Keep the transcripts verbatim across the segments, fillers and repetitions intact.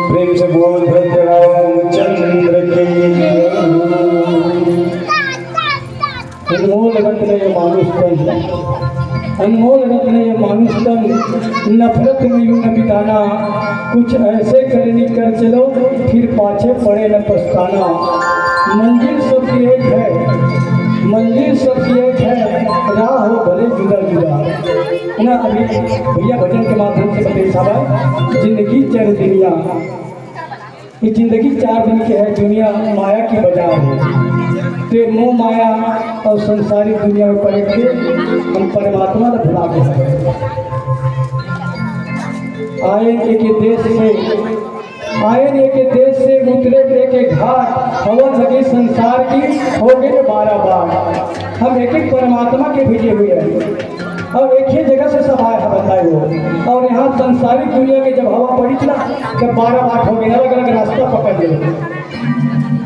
प्रेम से बोल, भद्रराम चंद्र की। अनमोल रत्न ये मानुष तन, अनमोल रत्न ये मानुष तन, नफरत में यूं न बिताना, कुछ ऐसे करनी कर चलो, फिर पाछे पड़े न पछताना। मंजिल सबकी एक है, मंजिल सबकी एक है, राह हो भले जुदा जुदा। ना अभी भैया भजन के माध्यम से बतई साहब, जिंदगी चर दुनिया, ये जिंदगी चार दिन के है, दुनिया माया की बाजार है। ते मोह माया और संसारी दुनिया में पलट के हम परमात्मा ला भुला गए हैं। आए एक देश से, आए एक देश से, उतरे एक घाट, हवा लगी संसार की, हो गए बारह बार। हम एक एक परमात्मा के भेजे हुए हैं और एक ही जगह से सब आए हैं, बताए हो। और यहाँ संसार सारी दुनिया के जब हवा पड़ी ना, तब बारह बाट हो गए, अलग-अलग रास्ता पकड़ लिए।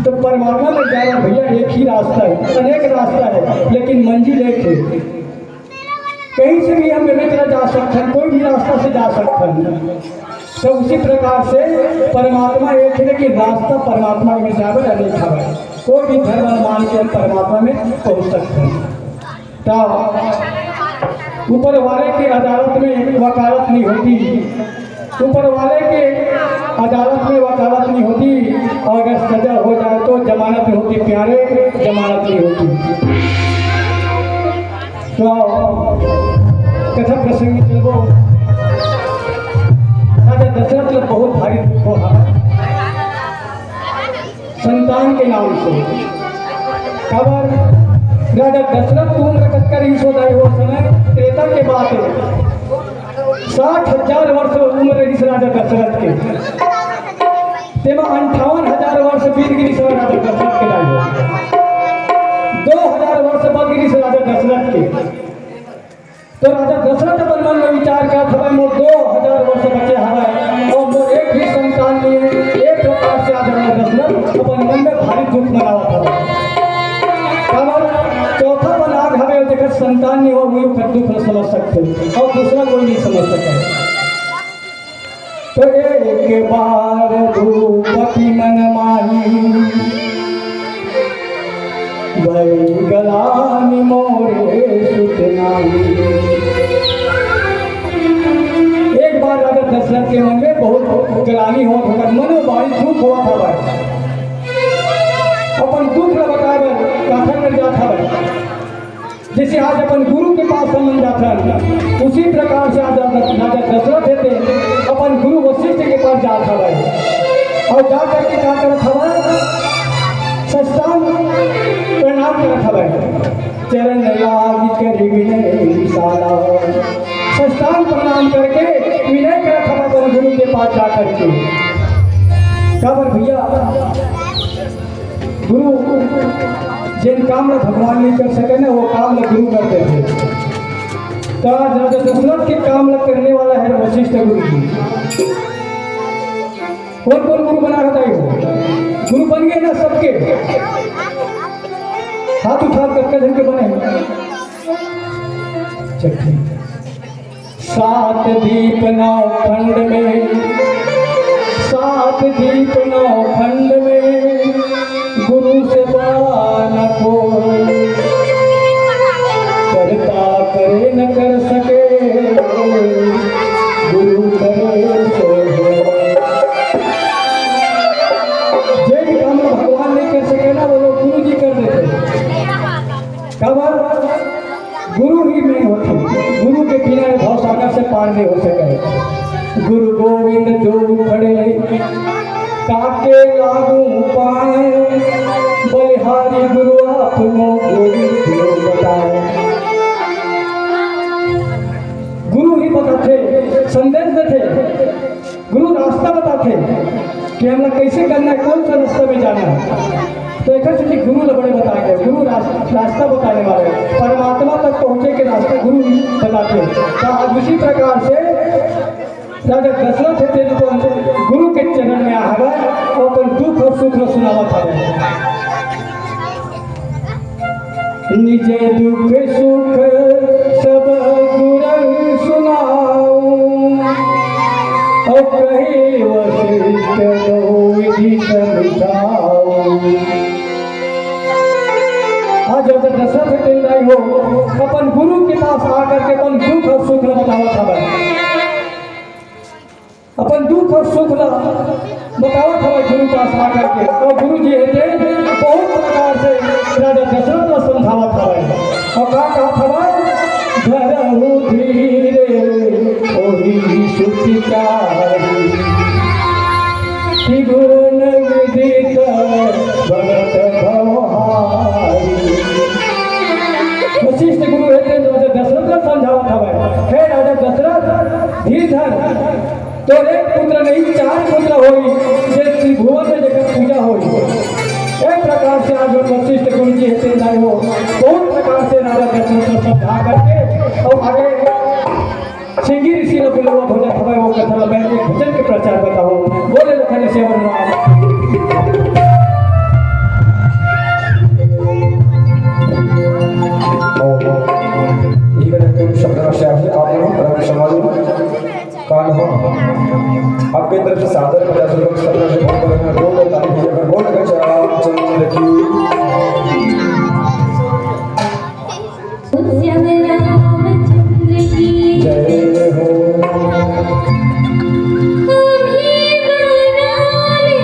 तो परमात्मा में जाना भैया, एक ही रास्ता है, अनेक रास्ता है, लेकिन मंजिल एक है। कहीं से भी हम बेमेतरा जा सकते हैं, कोई भी रास्ता से जा सकते हैं। तो उसी प्रकार से परमात्मा एक है, लेकिन रास्ता परमात्मा में जावे अनेक है। कोई भी धर्म मान के हम परमात्मा में पहुंच सकते हैं। तो ऊपर वाले के अदालत में वकालत नहीं होती, ऊपर वाले के अदालत में वकालत नहीं होती, और अगर सजा हो जाए तो जमानत नहीं होती प्यारे, जमानत नहीं होती। तो कथा प्रसंग में चलबो। राजा दशरथ ला बहुत भारी दुख हुआ संतान के नाम से। काबर राजा दशरथ के उम्र कतका रहिस होही वो समय? त्रेता के बात है, साठ हजार वर्ष उम्र रहिस राजा दशरथ के। तेमा अंठावन हजार वर्ष बीत गिस राजा दशरथ के दाई हो। दो हजार वर्ष बच गिस राजा दशरथ के। तो राजा दशरथ अपन मन में विचार करत हवय, मोर दो हजार वर्ष बचे हवय और मोर एक भी संतान नहीं है। एक प्रकार से आज राजा दशरथ अपन मन में भारी दुख मनावत हवय। काबर चौथा बन आग हवे, जेकर संतान नहीं हो, वही ओकर दुख ल समझ सकथे और दूसरा कोई नहीं समझ सके। तो एक बार भूपति मन माही, भई गलानि मोरे सुत नाही। एक बार राजा दशरथ के मन में बहुत गलानी होत हवय, मन में भारी दुख होत हवय। अपन दुख ल बताए बर काखर कर जात हवय। जैसे आज अपन गुरु के पास हमन जाथन, उसी प्रकार से आज राजा, राजा दशरथ हे ते अपन गुरु वशिष्ठ के पास जात हवय और जा करके का करत हवय? साष्टांग प्रणाम करत हवय। चरण लाग कर विनय विशाला, साष्टांग प्रणाम करके विनय करत हवय अपन गुरु के पास जा करके। काबर भैया, गुरु जेन काम ला भगवान नहीं कर सके ना, वो काम ला गुरु कर देथे। तो आज राजा दशरथ के काम ला करने वाला है वशिष्ठ गुरु जी। कौन कौन गुरु बना रहता है? गुरु बन गए ना सबके? हाथ उठा, कतका झन के बने? चल, ठीक। सात दीप नौ खंड में, सात दीप नौ खंड में, गुरु से बड़ा न कोई। करता करे न कर सके, गुरु करे सो होय। जे भी काम भगवान नहीं कर सके ना, वो लोग गुरु जी कर देथे। काबर? गुरु ही main होथे, गुरु के बिना ये भवसागर से पार नहीं हो सके। गुरु गोविंद जो खड़े, काके लागू पाए, बलिहारी गुरु आपनो गोविंद जो बताए। गुरु ही बताथे, संदेश देथे। गुरु रास्ता बताथे कि हमला कैसे करना है, कौन सा रास्ता में जाना है। तो एक सेती गुरु ल बड़े बताए गए, गुरु रास-, रास्ता बताने वाले, परमात्मा तक पहुंचे के रास्ता गुरु ही बताथे। तो आज उसी प्रकार से राजा दशरथ हे तेन तो गुरु के चरण में आ हवय और अपन दुख और सुख ल सुनावत हवय। निज दुख सुख सब गुरु सुनाऊ, और कही वशिष्ठ दो विधि समझाऊ। आज जब दशरथ के दाई हो, अपन गुरु के पास आकर के अपन दुख और सुख ल बतावत हवय। अपन दुख और सुख ला बतावत हवय गुरु पास आकर के। और गुरु जी हे ते बहुत प्रकार से राजा दशरथ ला समझावत हवय। और का कहत हवय? धरहु धीरे ओहि सुत चारी, कि गुरु न विदित भरत भव हारी। वशिष्ठ गुरु हे ते राजा दशरथ ला समझावत हवय, हे राजा दशरथ, धीर धर, तोर एक पुत्र नहीं, चार पुत्र होई, जे त्रिभुवन में जेकर पूजा होई। एक प्रकार से आज वशिष्ठ गुरु जी हे ते दाई हो, बहुत प्रकार से राजा दशरथ को समझा करके और आगे सिंगी ऋषि ने बुलावा भोजन हमें वो थोड़ा बैठ के भजन के प्रचार बताओ। बोले लखन श्याम राम। ठीक है, तुम शब्द में श्याम है, आप लोग आराम से संभालो। कान हो। आपके तरफ से सादर पचास रुपये, सत्रह से बहुत बड़े हैं, बोल दो ताली, भैया, बोल दो, रामचंद्र की श्याम रामचंद्र की जय हो। अभी बनाने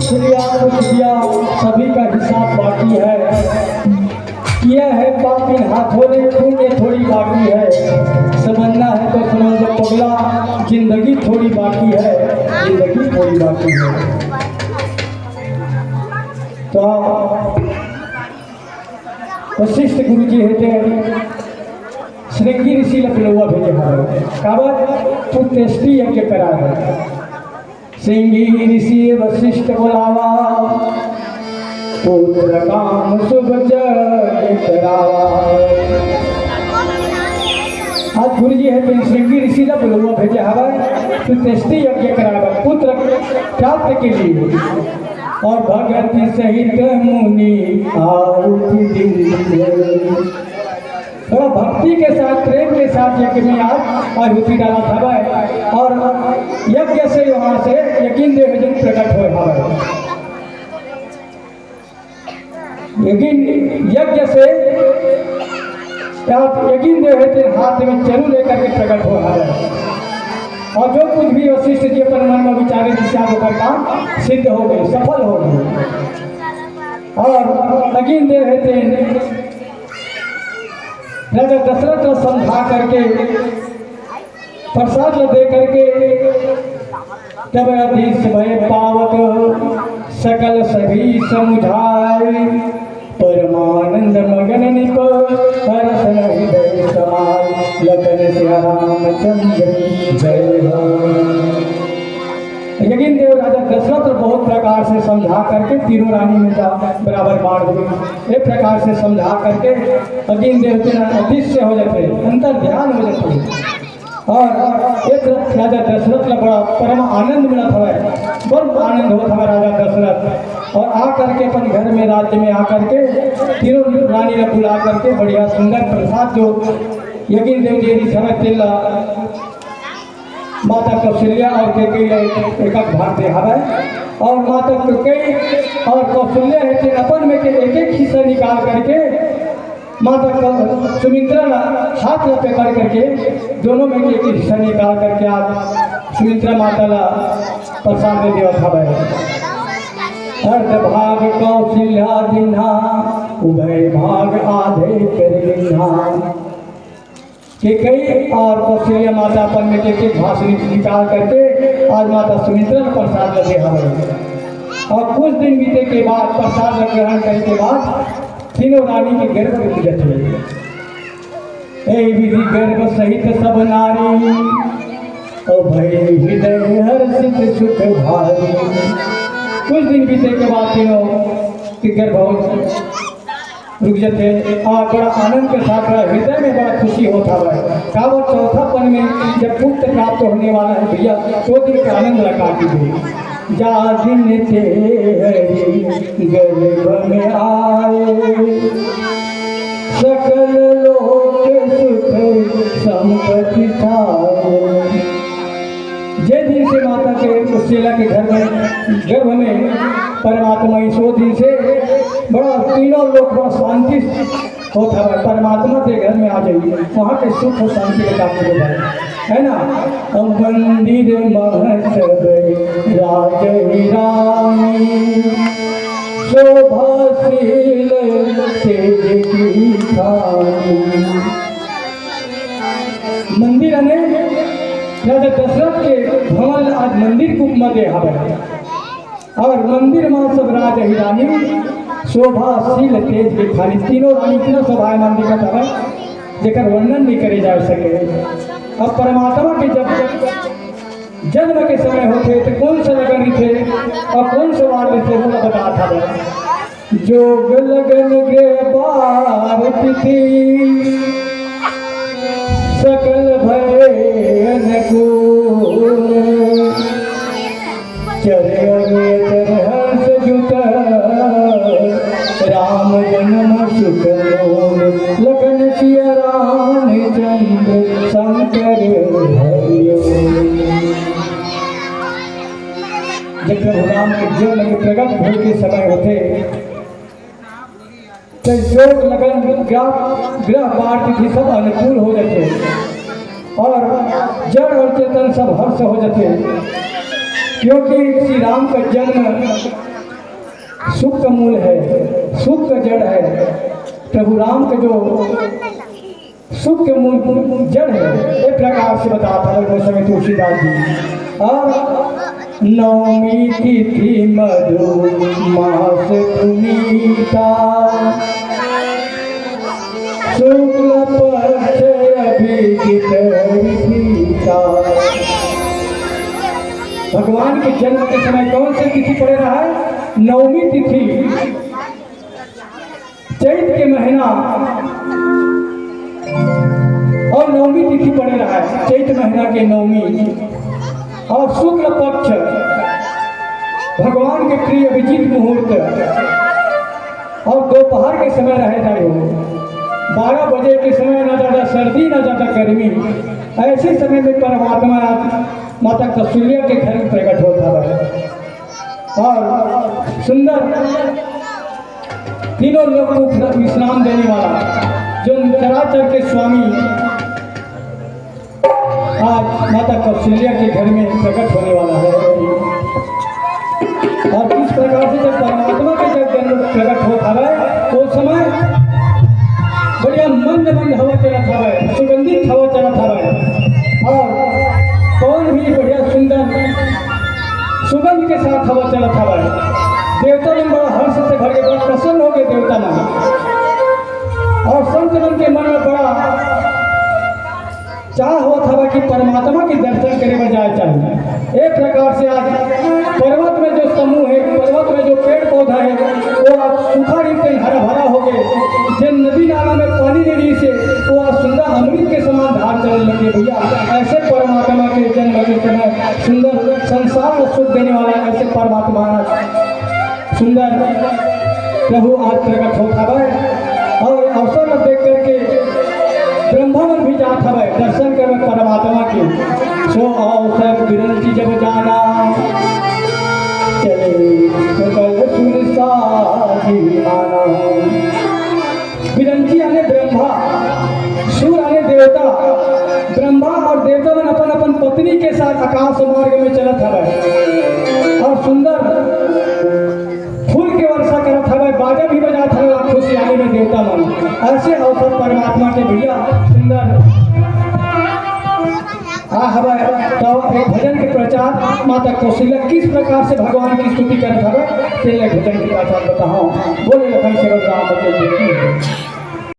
कुछ किया, कुछ किया, सभी का हिसाब बाकी है। किया है पाप इन हाथों ने, पुण्य थोड़ी बाकी है। समझना है तो समझ लो पगला, जिंदगी थोड़ी बाकी है, जिंदगी थोड़ी बाकी है। तो वशिष्ठ गुरु जी हे ते श्रृंगी ऋषि ला बुलउवा भेजे हवय। काबर? पुत्रेष्टि यज्ञ कराय बर। श्रृंगी ऋषि वशिष्ठ बुलावा, पुत्र काम शुभ जग करावा। आज गुरु जी हे ते श्रृंगी ऋषि ला बुलउवा भेजे हवय, पुत्रेष्टि यज्ञ कराय बर, पुत्र प्राप्त के लिए। और भगत सहित मुनि आहुति दीन। बड़ा भक्ति के साथ, प्रेम के साथ यज्ञ में आज आहुति डालत हवय और यज्ञ से वहां से यज्ञेंद्र देव जन प्रकट होय हवय। यज्ञ, यज्ञ से आप यज्ञेंद्र देव के हाथ में चरु लेकर के प्रकट होय हवय। और जो कुछ भी वशिष्ठ जी अपन मन में विचारे, जिससे आप ओकर काम सिद्ध हो गए, सफल हो गए। और यज्ञेंद्र देव हे ते राजा दशरथ ला समझा करके, प्रसाद ला दे करके, तब अदृश्य भय पावक सकल सभी समुझाय। परमानंद मगन नृप हरष न हृदय समाय। लखन सिया रामचंद्र जय हो। यज्ञेंद्र देव राजा दशरथ ला बहुत प्रकार से समझा करके तीनों रानी में जा बराबर बांट दे। एक प्रकार से समझा करके यज्ञेंद्र देव के अदृश्य हो जाते, अंतर ध्यान हो जाते। और एक राजा दशरथ ला बड़ा परम आनंद मिलत हवय, बड़ आनंद होत हवय राजा दशरथ। और आ करके अपन घर में, राज्य में आ करके तीनों रानी ला बुला करके बढ़िया सुंदर प्रसाद जो यज्ञेंद्र देव जी दी समय तेल ला माता कौशल्या और कैकेयी ला एक, एक भाग दे हवय। और माता कैकेयी और कौशल्या हे ते अपन में के एक एक हिस्सा निकाल करके माता कौ-, सुमित्रा ला हाथ ला पकड़ करके दोनों में के एक हिस्सा निकाल करके आज सुमित्रा माता ला प्रसाद में देवत हवय। अर्ध भाग कौशल्या दिन्हा, उभय भाग आधे कर लिन्हा। कैकेयी और कौशल्या माता अपन में के एक भाग निकाल करके आज माता सुमित्रा ला प्रसाद ला दे हवय। और कुछ दिन बीते के बाद, प्रसाद ला ग्रहण करे के बाद तीनों रानी के गर्भ रुक जाथे। ए विधि गर्भ सहित सब नारी, ओ भय हृदय हर्षित सुख भारी। कुछ दिन बीते के बाद तीनों के गर्भ हो रुक जाथे और बड़ा आनंद के साथ बड़ा हृदय में बड़ा खुशी होत हवय। काबर चौथापन में जब पुत्र प्राप्त होने वाला है भैया, तो दिन के आनंद ला काटी दे। जा दिन ते हरि गर्भ में आए, सकल लोक सुख संपत्ति पाए। जे दिन से माता के कौशल्या के घर में, गर्भ में परमात्मा इस, वो दिन से बड़ा तीनों लोक बड़ा शांति होत हवय। परमात्मा के घर में आ जाइए, वहाँ के सुख और शांति के प्राप्त हो जाए, है ना? अब मंदिर महत राज ही रानी, शोभा शील तेज की खानी। मंदिर अने राजा दशरथ के भवन ला आज मंदिर के उपमा दे हवय। और मंदिर मा सब राज ही रानी, शोभा शील तेज के खानी। तीनों रानी इतना शोभायमान दिखत हवय, जेकर वर्णन नहीं करे जा सके। अब परमात्मा के जब जन्म के समय होथे, तो कौन सा लगन रहिथे और कौन सा वार रहिथे, ओला बतात हवय। जोग लगन गृह बार तिथि, सकल भय अनुकूल। चर अचर हर्ष जुट, राम जन्म सुख मूल। लखन सिया रामचंद्र शंकर हरिओ। जब प्रभु राम के जन्म के प्रगट होए के समय होथे, तो जोग लगन गृह, गृह बार तिथि सब अनुकूल हो जाथे और जड़ और चेतन सब हर्ष हो जाथे। क्योंकि श्री राम का जन्म सुख का मूल है, सुख का जड़ है। प्रभु राम का जो सुख के मूल जड़ है, ये प्रकार से बताता है गोस्वामी तुलसीदास जी। और नवमी तिथि मधु मास पुनीता, शुक्ल पक्ष अभिजित तिथिता। भगवान के जन्म के समय कौन सी तिथि पड़े रहा है? नवमी तिथि, चैत के महीना और नवमी तिथि पड़े रहा है, चैत महीना के नवमी और शुक्ल पक्ष, भगवान के प्रिय अभिजीत मुहूर्त और दोपहर के समय रहे रहे हो, बारह बजे के समय, ना ज्यादा सर्दी ना ज्यादा गर्मी, ऐसे समय में परमात्मा आज माता कौशल्या के घर में प्रकट होता है। और सुंदर तीनों लोग को विश्राम देने वाला जो चराचर के स्वामी आज माता कौशल्या के घर में प्रकट होने वाला है। और किस प्रकार से जब परमात्मा के जब जन्म प्रकट होता है, उस समय बढ़िया मंद मंद हवा चलत हवय, सुगंधित हवा चलत हवय, और पवन भी बढ़िया सुंदर सुगंध के साथ हवा चलत हवय। देवता मन बड़ा हर्ष से भर के, बड़ा प्रसन्न हो गए देवता मन, और संत मन के मन में बड़ा चाह होत हवय कि परमात्मा के दर्शन करे बर जाए चाहिए। एक प्रकार से आज पर्वत में जो समूह है, पर्वत में जो पेड़ पौधा है, वो आज सूखा रहिस तेन हरा भरा हो गए। जिन नदी नाला में पानी नहीं रहिस हे, वो आज सुंदर अमृत के समान धार चले लगे। भैया, ऐसे परमात्मा के जन्म के समय सुंदर संसार में सुख देने वाला ऐसे परमात्मा सुंदर प्रभु आज प्रकट होत हवय और अवसर ल देख करके ब्रह्मा मन भी जात हवय दर्शन करे परमात्मा के। सो अवसर बिरंची जब जाना, चले सकल सुर साज विमाना। बिरंची यानी ब्रह्मा, सुर यानी देवता। ब्रह्मा और देवता मन अपन अपन पत्नी के साथ आकाश मार्ग में चलत हवय और सुंदर फूल के वर्षा करत हवय, बाजा भी बजात हवय, खुशियाली में देवता मन। ऐसे अवसर परमात्मा के भैया सुंदर आ हवय। तो एक भजन के प्रचार माता कौशल्या किस प्रकार से भगवान की स्तुति करत हवय, तेला भजन के प्रचार बताओ। बोले लखन सेवक रामचंद्र की।